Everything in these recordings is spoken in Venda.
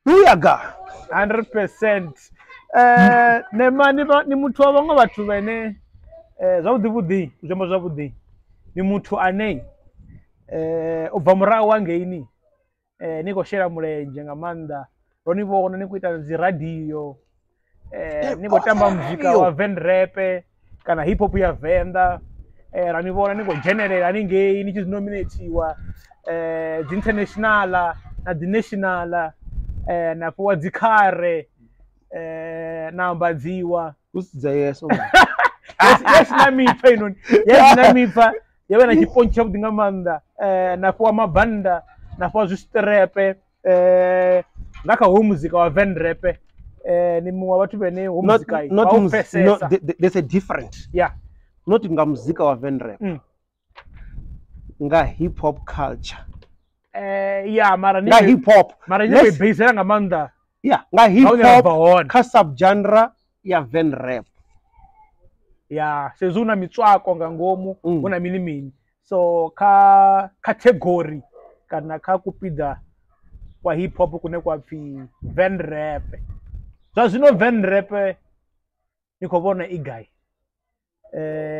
Booyaka. 100%. Nema ni muthu wa vhaṅwe vhathu vhane zwavhuḓi vhuḓi zwi amba zwavhuḓi ni muthu ane u bva murahu hangeini ni khou shela mulenzhe nga maanḓa ro ni vhona ni khou ita dzi radio ni khou tamba muzika wa venrap kana hip hop ya Venḓa ra ni vhona ni khou dzhenelela haningei ni tshi nominatiwa dzi international na dzi national na fhiwa dzi khare na ambadziwa yes yes na mipfa inoni yes na mipfa ya vha na tshipontshi tshavhuḓi nga maanḓa na fhiwa mabanda na fhiwa zwisiterepe nga kha hoyu muzika wa venrap ni muṅwe wa vhathu vhane ho muzika not no, there's a different yeah not nga muzika wa venrap nga hip hop culture yeah mara ni nga hip hop mara ni basela nga maanḓa yeah nga hip hop kha subgenre ya venrap yeah sezwi na mitswako nga ngomu hu na mini mini so kha category kana kha kupiḓa kwa hip hop kune kwa pfi venrap zwa zwino venrap ni khou vhona i gai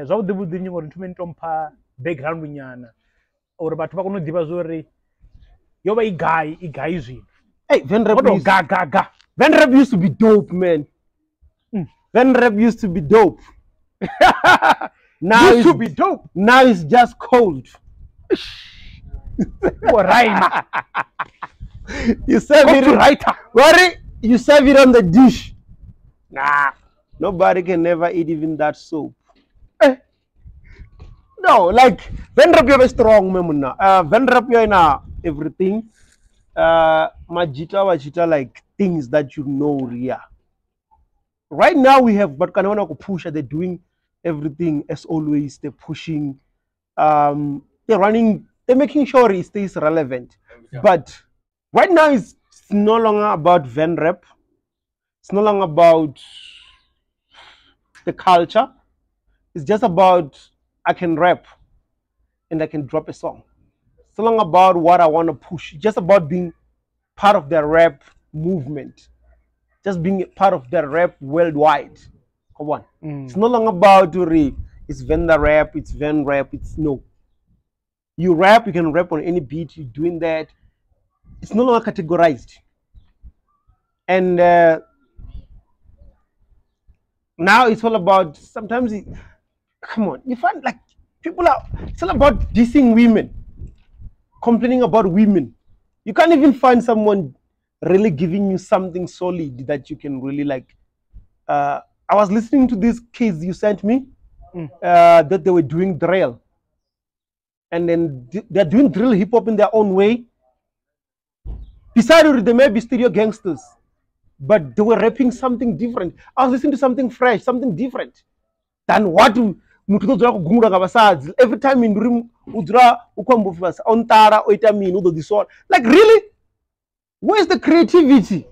zwavhuḓi vhuḓi ni ngori ni thome ni to mpha background nyana uri vhathu vha kone u ḓivha zwori yo vha i gai zwino. Hey, venrap ga ga ga venrap used to be dope, man. Venrap used to be dope. Now used to be dope. Now it's just cold. Right. You serve it right. Worry, you serve it on the dish. Nah, nobody can never eat even that soup. No, like venrap you are strong, memuna. Venrap you in everything. Majita wachita like things that you know, yeah. Right now we have, but Kanwana push, they're doing everything as always. They're pushing, they're running, they're making sure it stays relevant. Yeah. But right now it's no longer about venrap. It's no longer about the culture. It's just about I can rap and I can drop a song. It's no longer about what I want to push. It's just about being part of the rap movement. Just being part of the rap worldwide. Come on. It's no longer about it's Venda rap, it's Ven rap, it's no. You rap, you can rap on any beat, you're doing that. It's no longer categorized. And now it's all about, sometimes, come on, you find like people are, it's all about dissing women, complaining about women. You can't even find someone really giving you something solid that you can really like. I was listening to these kids you sent me that they were doing drill. And then they're doing drill hip hop in their own way. Besides, they may be studio gangsters, but they were rapping something different. I was listening to something fresh, something different than what every time in room like really? Where's the creativity?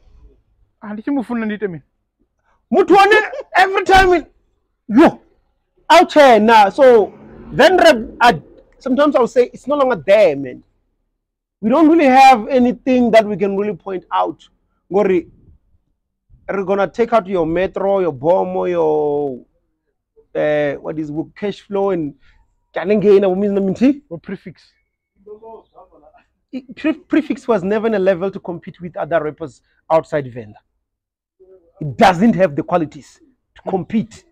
Every time yo out here now. So then sometimes I'll say it's no longer there, man. We don't really have anything that we can really point out. We're gonna take out your Metro, your Bomo, your what is cash flow and prefix. Prefix was never in a level to compete with other rappers outside Venda. It doesn't have the qualities to compete.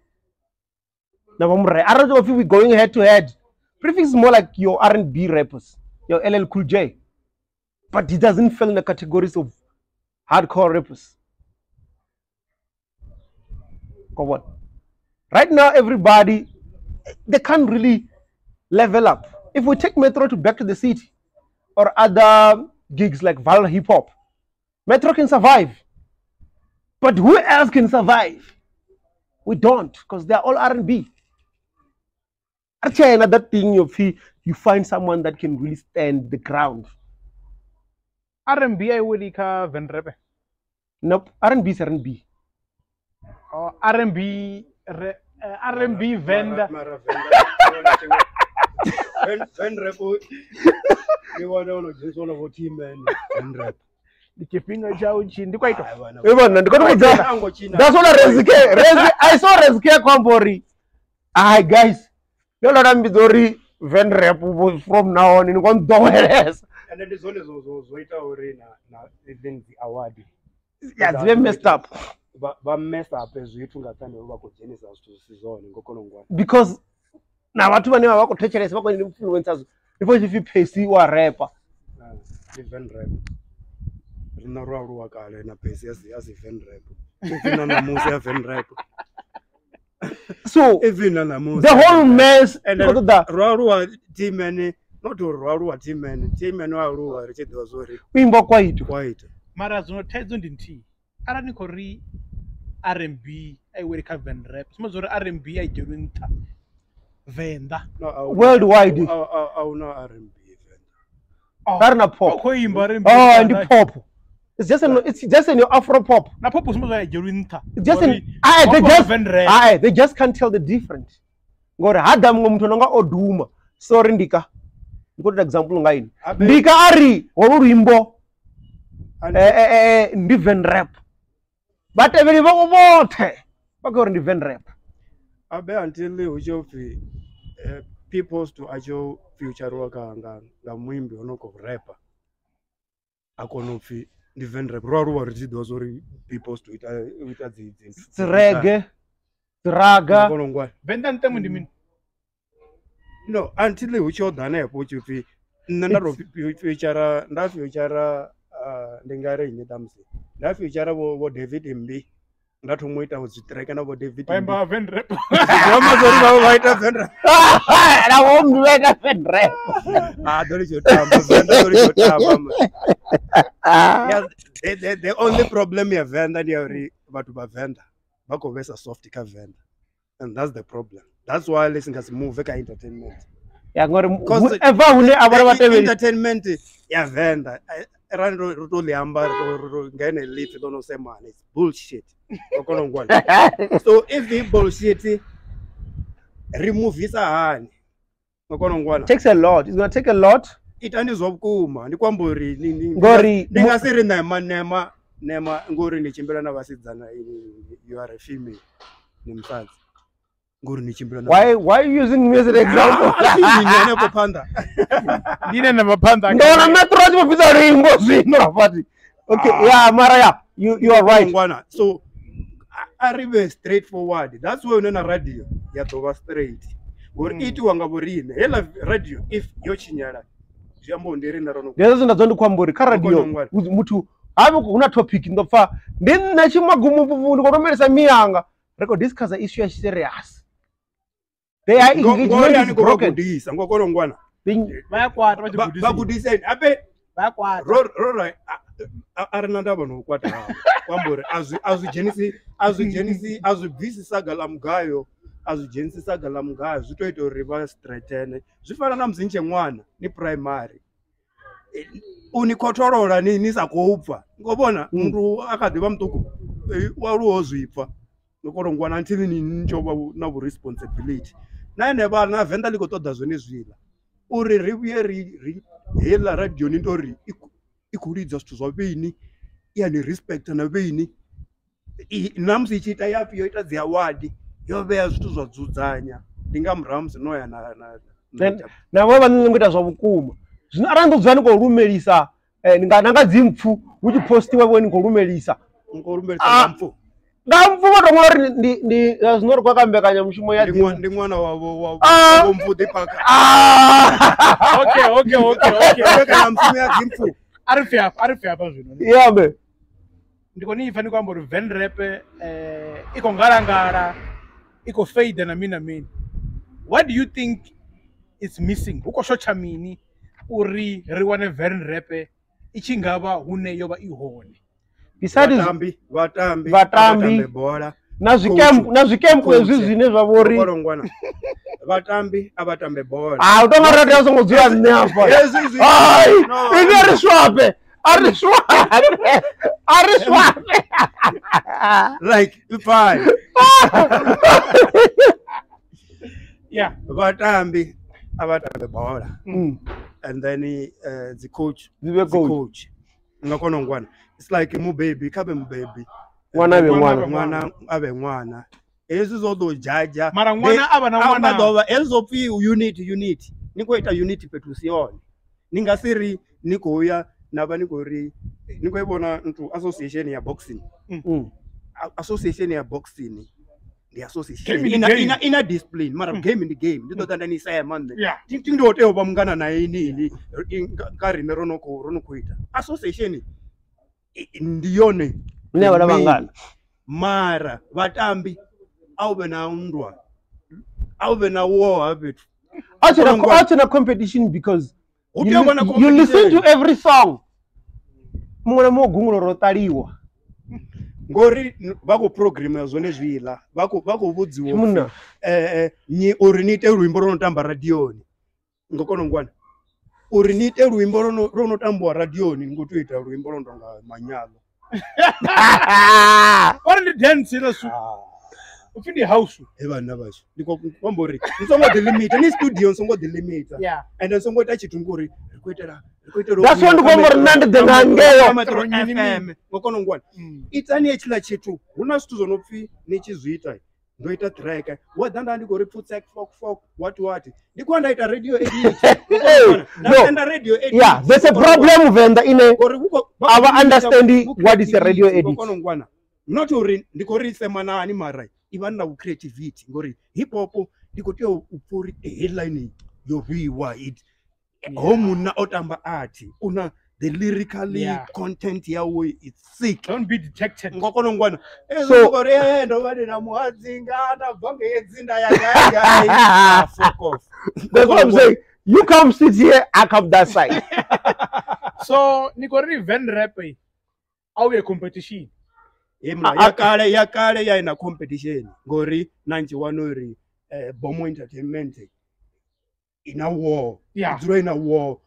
Now, I don't know if we're going head to head. Prefix is more like your R&B rappers, your LL Cool J, but he doesn't fall in the categories of hardcore rappers. Come on. Right now, everybody, they can't really level up. If we take Metro to back to the city or other gigs like Val Hip Hop, Metro can survive. But who else can survive? We don't, because they're all R&B. Actually, another thing, you find someone that can really stand the ground. R&B, I will like Nope, R&B is R&B. Oh, R&B, R&B Venda. Ven rap, you want to just one of our team, man. Ven rap. Ndi tshifhinga tsha u tshi ndi kwaito. E vhanna ndi khou tou vhudza. That's what Rezike Rezi I saw Rezike khou amba uri hi guys, yo ḽa mbidzo uri Van Rap from now on ni khou nḓowelesa. And ndi zwone zwo ita uri na even the award ya dzi vhe messed up. Vha mess up zwithu nga nṱhani vha khou dzhenisa zwithu zwi si zwone ngo kona u ngwana. Because na vhathu vhane vha vha khou thetshelesa vha khou influencers ndi pfha tshi pfi Percy wa rapper. Ndi Van Rap. Rina ro aluwa kale na Percy a si Van Rap. Even na namusi ya Van Rap. So even na namusi the whole mess and ro aluwa team ene not ro aluwa team ene team ene aluwa ri tshi ḓivha zwori u imba kwaito. Kwaito. Mara zwino thaidzo ndi nthihi. Arali ni khou ri R&B a i weli kha Van Rap, sima zwo ri R&B a i dzhenwe nṱha Venḓa. Worldwide. A una R&B Venḓa. Ka ri na pop. Khou imba R&B. Oh, ndi pop. It's just an it's just an Afro pop. Na pop sima zwo a i dzhenwe nṱha. It's just an they just can't tell the difference. Ngori ha ḓa muṅwe muthu nonga o duma. Sorry ndika. Ndi khou ita example nga ini. Ndika a ri holu luimbo ndi Van Rap. Vhatevheli vhawe vhoṱhe vha khou ri ndi Van Rap. Abe until hu tshi pfi people's to acho future wa nga nga muimbi ono khou rapper. A kona u pfi ndi Van Rap. Ro aluwa ri tshi ḓivha zwori people's to ita dzi reggae, raga. Venḓa ntemo ndi mini? No, until hu tshi o ḓa hanefho hu tshi pfi nṋe nda ro future nda future ndi nga ri nnyi ṱhamusi nda future vho David Mbi nda thoma u ita dzi track na vho David Mbi. Vha Van Rap. Zwi amba zwori vha ita Van Rap. Na vho Mbi vha ita Van Rap. Ah, ḓo ri tshi tamba Venḓa, ḓo ri tshi tamba. Yeah, the only problem ya Venḓa ndi ya uri vhathu vha Venḓa vha khou vhesa soft kha Venḓa. And that's the problem. That's why listen nga si move ka entertainment. Ya ngori whoever hune a vha vhatevheli entertainment ya Venḓa ra ro to ḽi amba ro ngene ḽipfi ḽo no semana, it's bullshit. Ro kona u ngwana. So if the bullshit remove isa hani ro kona u ngwana. Takes a lot. It's going to take a lot. Ita ndi zwa vhukuma ndi kwamba uri ngori ndi nga si ri nema nema nema ngori ni tshimbila na vhasidzana, you are a female, ni musadzi. Ngori ni tshimbila na why you using me as an example? Ni hanefho phanḓa. Ndine na phanḓa. Ndona metro tshi vho luimbo zwino rafati. Okay, yeah, mara yeah, you are right. Ngwana. So a ri vhe straightforward. That's why na radio ya ḓo vha straight. Ngori itiwa nga vhorine. Hela radio if yo tshinyala zwi amba ndi rine ro no. Ndi zwine nda ndo khou amba uri kha radio muthu ha vhe hu na topic ndo pfa ndi nṋe tshimagumu ndi khou romelisa miyanga ri khou discuss issue ya serious. They are engagement is broken. Ngokolo ngwana. Vha kwata vha tshi gudisa. Vha gudisa ape vha kwata. Ro a ri na ndavha no kwata havho. Kwamba uri a zwi dzhenisi a zwi bvisi saga ḽa mugayo, a zwi dzhenisi saga ḽa mugayo zwi to ita uri vha straighten. Zwi fana na musi ni tshe ṅwana ni primary. U ni khotholola ni sa khou pfa. Ngo vhona muthu a kha ḓivha muṱuku u aluwa o zwi pfa. Ngokolo ngwana until ni tsho vha na vhu responsibility. Na ene vha na Venḓa ḽi khou ṱoḓa zwone zwiḽa uri ri vhuye ri heiḽa radio ni tori i khou lidza zwithu zwa vheini, i ya ni respect na vheini. Na musi i tshi ita ya yo ita dzi award yo vhea zwithu zwa dzudzanya. Ndi nga murahu musi no ya na na vho vha ni ita zwa vhukuma. Zwino arali ndo dzula ni khou lumelisa nga nga dzimpfu hu tshi postiwa vho ni khou lumelisa. Ngo lumelisa nga mpfu. Nga mpfu vho to ṅwala uri ndi zwino ri khou ka mbekanyamushumo ya ndi ṅwana wa vho Mvuḓi Parker. Okay. Mbekanyamushumo ya dzimpfu. A ri pfi hafha zwino. Yeah me. Ndi khou ni pfa ni khou amba uri Van Rap i khou ngalangala, i khou fade na mini na mini. What do you think is missing? Hu khou shotsha mini uri ri wane Van Rap i tshi ngavha hune yo vha i hone? Besides vatambi bola na zwikempu hezwi zwine zwa vho ri vatambi a vha tambe bola. Ah, u tonga radio songo dzula nṋe hafha. Ai, ine ri swape. A ri swape. Like fine. Yeah, vatambi a vha tambe bola. And then the coach, the coach. Nga kona ngwana. It's like mubebi kha vhe mubebi. Ṅwana avhe ṅwana. Ṅwana avhe ṅwana. Hezwi zwo ḓo jaja. Mara ṅwana avha na ṅwana. Ḓovha hezwi zwo pfi unit. Ni khou ita unit fhethu si yone. Ni nga si ri ni khou ya na vha ni khou ri ni khou i vhona nthu association ya boxing. Association ya boxing. The association ina discipline mara game ndi game ndi ḓo ḓa ni sema nṋe thi ndo tea u vha mungana na ini ka riṋe ro no khou ita association ndi yone ne vha vhangana mara vhatambi a u vhe na nndwa a u vhe na war fhethu a na competition because you listen to every song muṅwe na muṅwe gungulo ro ṱaliwa. Ngori vha khou programma zwone zwiḽa vha khou vhudziwa uri ni ite luimbo lwo no tamba radioni ngo kona ngwana uri ni ite luimbo lwo no tambiwa radioni ni khou tea u ita luimbo lwo no tonga manyalo. Ori ndi dance ila su upfi ndi house he vhanna vhashu ndi khou amba uri ni songo ḓi limita ni studio ni songo ḓi limita and ni songo ita tshithu ngori ri khou itela. That's what I'm going to do. Itani hetshiḽa tshithu hu na zwithu zwo no pfi ni tshi zwi ita ndo ita track wa ḓa nda ndi khou ri pfutsek fok fok what ndi khou nda ita radio edit. Nda radio edit. Yeah, there's a problem Venda ine our understanding what is a radio edit. Not uri ndi khou ri semanani mara i vha na creativity ngori hip hop ndi khou tea u pfa uri headline yo vhiwa it. Ho munna o tamba art una the lyrically content yawe it's sick. Don't be detected. Ngokona ngwana so ndo vha na muhadzinga nda bva ngedzinda ya gai. Fuck off. That's what I'm saying. You come sit here, I come that side. So ni ko ri van rap au ye competition. Ya kale ya ina competition ngori 91 uri Bomo Entertainment ina war. Dzula ina war.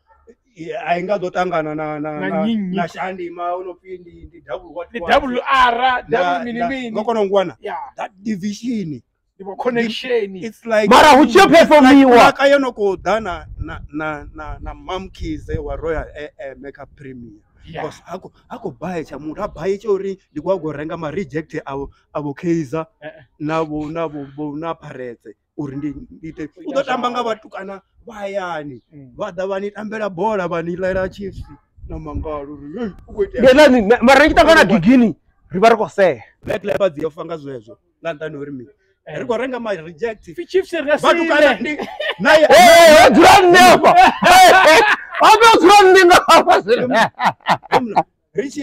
I nga ḓo ṱangana na Shandima ono pfi ndi double what ndi double R double mini mini ngokona ngwana that division ndi connection it's like mara hu tshi performiwa ka yo no ko ḓa na Mamkhize wa Royal Makeup Premier because ako buy tsha muthu a buy tsho uri ndi kwa go renga ma reject avo Kaizer na vho na Pirates uri ndi ite u ḓo tamba nga vhatukana vha hayani vha ḓa vha ni tambela bola vha ni lela Chiefs na mangalo uri u khou itea ndelani mara ri tshi tamba na gigini ri vha ri khou sea Black Leopards yo fa nga zwezwo nga nṱhani uri mini ri khou renga ma reject Chiefs ri nga vhatukana ndi naye dzula nṋe afha afha dzula nṋe nga afha ri tshi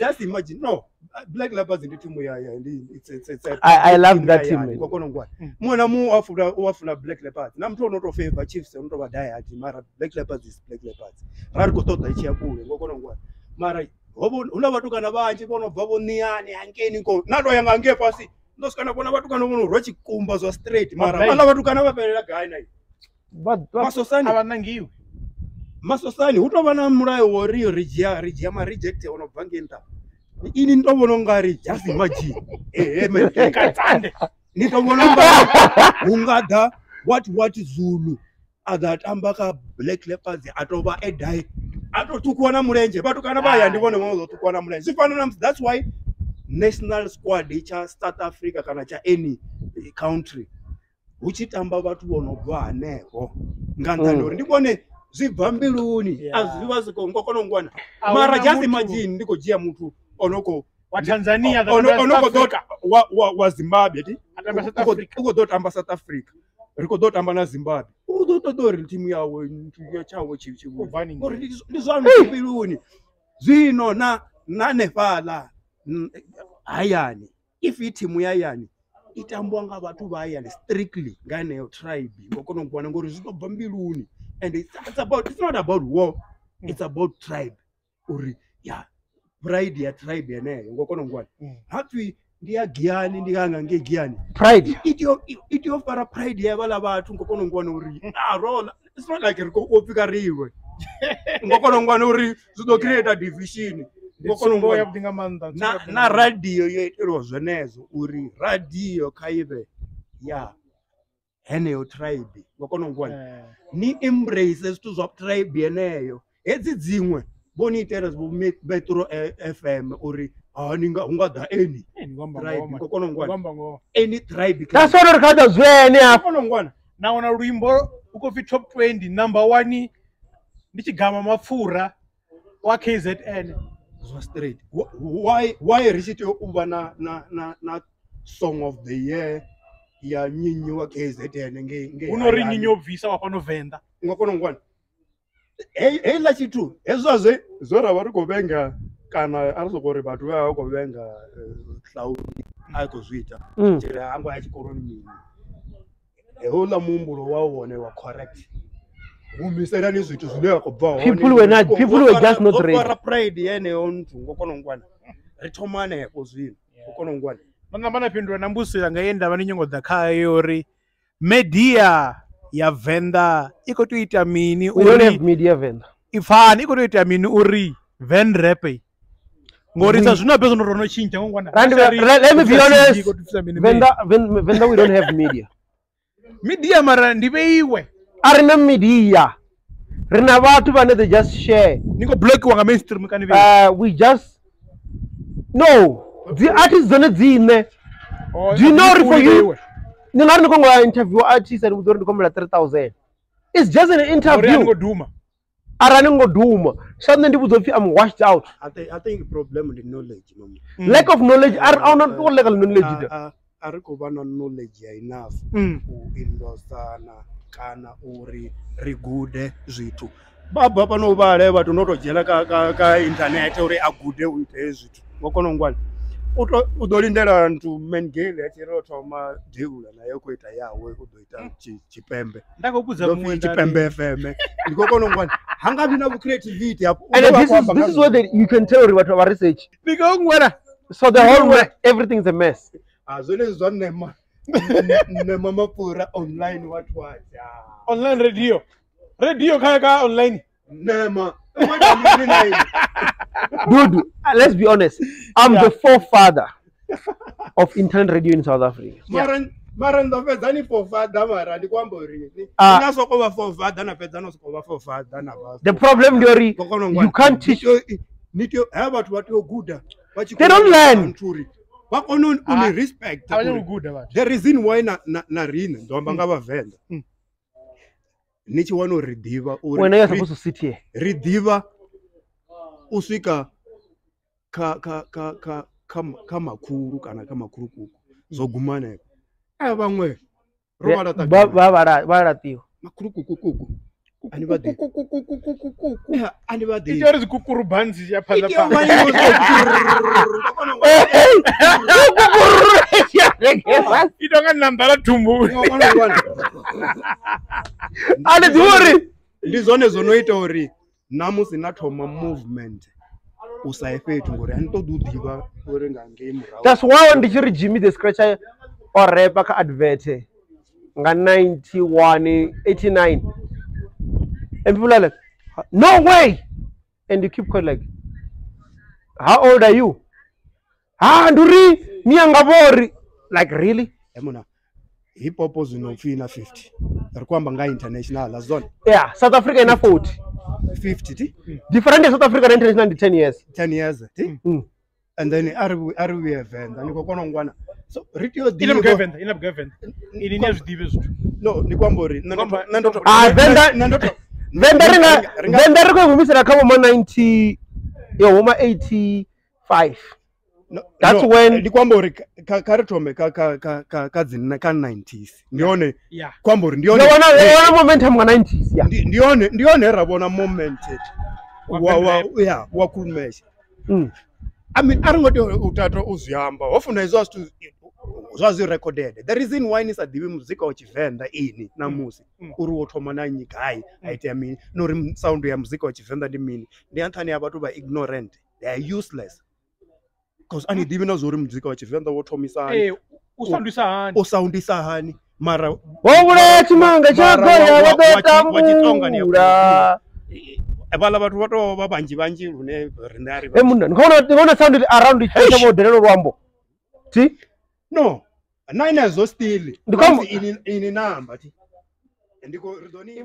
just imagine no Black Leopards ndi team ya it's I love that team. Muṅwe na muṅwe u afuna Black Leopards na muthu ono to favor Chiefs ono to vha die hard mara Black Leopards is Black Leopards ra ri khou ṱoḓa i tshi ya kule ngokona ngwana mara hu na vhatukana vhanzhi vho no bva vho ṋiani hangeini ko na to ya nga ngei fhasi ndo swika na vhona vhatukana vho no rwa tshikumba zwa straight mara vhaḽa vhatukana vha fhelela gai na Masosani a vha nangiwi Masosani hu tou vha na mulayo wo ri ri dzhia ma reject ono bva ngei nṱha. Ini ndo vhona ungari just imagine ni to vhona ungari hu nga ḓa what Zulu a ḓa tamba kha Black Leopards a to vha edai a to ṱhukhuwa na mulenzhe vhatukana vha ya ndi vhone vha ḓo ṱhukhuwa na mulenzhe zwi fana na that's why national squad tsha South Africa kana tsha any country hu tshi tamba vhathu vho no bva hanefho nga nṱhani uri ndi vhone zwi bva mbiluni a zwi vha zwi khou ngwana mara just imagine ndi khou dzhia muthu onoko wa Tanzania onoko wa Zimbabwe ti u khou ḓo tamba South Africa ri khou ḓo tamba na Zimbabwe u ḓo ṱoḓa uri thimu yawe ya tshawe tshi uri ndi zwa mbiluni zwino na hanefhaḽa hayani if i thimu ya hayani i tambiwa nga vhathu vha hayani strictly nga heneyo tribe ngo kona u kwana ngori zwi ḓo bva mbiluni and it's not about war, it's about tribe uri ya pride ya tribe yeneyo ngo kona ngwana hapfi ndi ya Giyani ndi nga ngei Giyani pride it yo fara pride ya vhala vhathu ngo kona ngwana uri a rola it's not like ri ko pfika riwe ngo kona ngwana uri zwi ḓo create a division ngo kona ngwana na radio yo itelwa zwenezwo uri radio kha ive ya heneyo tribe ngo kona ngwana ni embrace zwithu zwa tribe yeneyo hedzi dziṅwe Vho ni itela vho Metro FM uri ha ni nga hu nga ḓa any tribe ni khou kona u ngwana any tribe. That's what ri kha ḓa zwene hafha. Kona u ngwana. Na wana luimbo u khou pfi top 20 number 1 ndi tshigama mapfura wa KZN. Zwa straight. Why ri tshi tea u vha na song of the year ya nyinyi wa KZN ngei hu no ri nyinyi o bvisa wa fhano Venḓa. U nga kona u ngwana. Heiḽa tshithu hezwa zwe zwo ra vha ri khou vhenga kana a ri soko ri vhathu vha vha khou vhenga hlauli a khou zwi ita tshiri hango ya tshikoloni mini. Houḽa muhumbulo wa wone wa correct. Humiselani zwithu zwine ya khou bva hone. People were not, people were just not ready. Fara pride yeneyo nthu ngo kona u ngwana. Ri thoma hanefho zwino ngo kona u ngwana. Nda namba na fhindula na mbudziso yanga ye nda vha ni nyongo ḓa khayo uri media ya Venḓa i khou tea u ita mini uri media Venḓa i pfani i khou tea u ita mini uri Ven rap ngori sa zwino bezo no tshintsha ngo ngwana. Let me be honest, Venḓa we don't have media. Media mara ndi vheiwe. A ri na media. Ri na vhathu vhane they just share. Ni khou blockiwa nga mainstream kani vheiwe. We just no. The artists dzone dzine. Do you know for you? Ni nga ri ni khou ngoya interview artist and uri ndi khou 3,000. It's just an interview. Arali ngo duma. Sa nṋe ndi vhudzwa upfi I'm washed out. I think problem ndi knowledge mama. Lack of knowledge. A una to lack of knowledge. A ri khou vha na knowledge ya enough u indosana kana uri ri gude zwithu. Baba pano vhale vhathu no to dzhena ka internet uri a gude u ita hezwi zwithu. Ngo kona u ngwana. U ḓo lindela nthu Mengele a tshi ri o thoma deula naye u khou ita yawe u ḓo ita Tshipembe. Nda khou vhudza muṅwe Tshipembe FM. Ndi khou kona u ngwana. Ha nga vhi na vhu creativity hafho. And this is what you can tell uri vhathu vha research. Ndi khou ngwana. So the whole everything is a mess. Ah zwone zwa nema. Nema mapfura online what what. Online radio. Radio kha online. Nema. Dude, let's be honest. I'm the forefather of internet radio in South Africa. Mara ndo fhedza ni forefather mara ndi kwamba uri ni na soko vha forefather na fhedza no soko vha forefather na vha. The problem ndi you can't teach ni teo ha vhathu vha teo guda vha tshi They don't learn. Vha kone u ni respect. The reason why na riṋe ndo amba nga Vhavenḓa. Ni tshi wana uri ḓivha uri when you supposed to sit here. Ri ḓivha u swika kha makhulu kana kha makhulukuku zwo guma hanefho. Vhaṅwe ro vha laṱa vha laṱiwa makhulukukukuku ani vha ḓivhi ani vha ḓivhi ita uri zwikukuru banzi ya phanḓa ita nga namba thumbu ani ḓivhi uri ndi zwone zwo no ita uri namusi na thoma movement u sa ye fhethu ngori ani ṱoḓi u ḓivha uri nga ngei murahu. That's why ndi tshi ri Jimmy the Scratcher o rapa kha advert nga 91 89 and people are like no way, and you keep quiet like how old are you? Ah nduri ni anga like really? Emona hip hop zwino pfi na 50 ri khou amba nga international azone. Yeah, South Africa ina 40 50 ti different South Africa and international 10 years. 10 years ti and then ari we Venḓa ni khou kona u ngwana. So ri tea u ḓivha ina Venḓa ini ni a zwi ḓivhe zwithu. No ndi khou amba uri Venḓa Venḓa ri khou humisela kha vho 90 yo vho 85. No, that's no, when ndi khou amba uri kha ri thome kha dzi kha 90s ndi hone khou amba uri ndi hone wana momentum nga 90s yeah ndi hone ra vhona moment wa Khulumesha. I mean a ri ngo tea u tata u zwi amba ho funa hezwo zwithu zwa zwi recorded. The reason why ni sa ḓivhi muzika wa Tshivenḓa ini namusi uri wo thoma na nnyi gai a itea mini na uri sound ya muzika wa Tshivenḓa ndi mini ndi nṱhani ya vhathu vha ignorant, they are useless. Because ani ḓivhi na zwa uri muzika wa Tshivenḓa wo thomisa hani u soundisa hani mara wo vhulaya tshimanga tsha goya wa ḓo tambula. Vhala vhathu vha to vha vhanzhi vhanzhi lune riṋe a ri vha. Munna ndi khou sound around tsha vho delelo luambo thi no na ina zo still ini namba thi ndi khou ri ḓo ni.